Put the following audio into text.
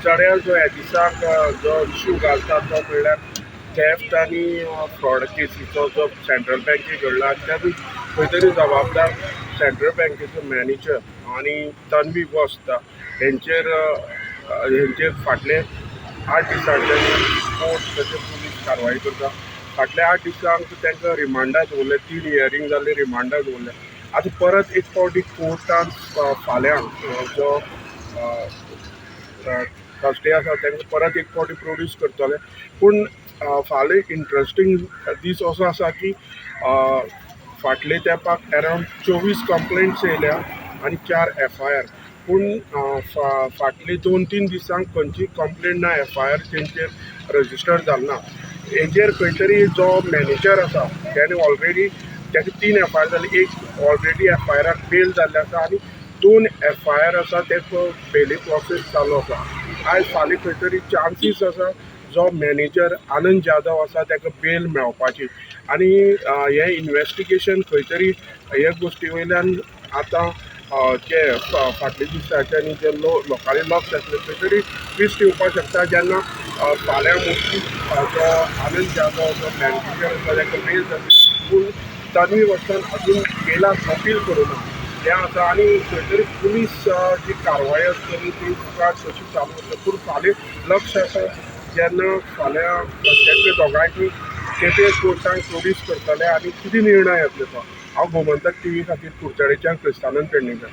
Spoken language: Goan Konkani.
कुडचड्यार जो ह्या दिसाक जो इशू घालता तो म्हणल्यार थेफ्ट आनी फ्रॉड केसीचो जो सेंट्रल बँकेक घडला आनी तातूंत खंय तरी जबाबदार सेंट्रल बँकेचो मॅनेजर आनी तन्वी वस्त हेंचेर हेंचेर फाटले 8 दिसांच्यान कोर्ट तशें पुलीस कारवाय करता. फाटल्या 8 दिसांक तांकां रिमांडार दवरले, 3 हियरींग जाल्ले, रिमांडार दवरले. आतां परत एक फावटी कोर्टान फाल्यां जो थर्सडे आसा तांकां परत एक फावटी प्रोड्यूस करतले. पूण फाल्यां इंट्रस्टींग दीस असो आसा की फाटले तेंपाक अरावंड 24 कंप्लेंट्स येयल्या आनी 4 FIR. पूण फाटले 2-3 दिसांक खंयची कंप्लेंट ना, FIR तेंचेर रजिस्टर जाल ना. हेजेर खंय तरी जो मॅनेजर आसा तेणे ऑलरेडी ताका 3 FIR जाले, एक ऑलरेडी FIRाक बेल जाल्ले आसा आनी 2 FIR आसा ते बेली प्रोसेस चालू आसा. आयज फाल्यां खंय तरी चान्सीस आसा जो मॅनेजर आनंद जाधव आसा ताका बेल मेळपाची. आनी हें इन्वेस्टिगेशन खंय तरी हे गोश्टी वयल्यान आतां जे फाटल्या दिसांच्यानी जे लोकांनी लक्ष आसलें खंय तरी ट्विस्ट येवपाक शकता जेन्ना फाल्यां मोस्टली जो आनंद जाधव जो मॅनेजर आसा ताका बेल जातली. पूण तन्वी वचून अजून बेलाक अपील करूं ना हें आसा. आनी खंय तरी पुलीस जी कारवाय आसतली ती मुखार कशी चालू आसता. पूण फाल्यां लक्ष आसा जेन्ना फाल्यां तांकां दोगांयकूय केपें कोर्टान प्रोड्यूस करतले आनी कितें निर्णय येतलो तो. हांव गोमंतक TV खातीर कुडचडेच्यान क्रिस्तानंद पेडणेकर.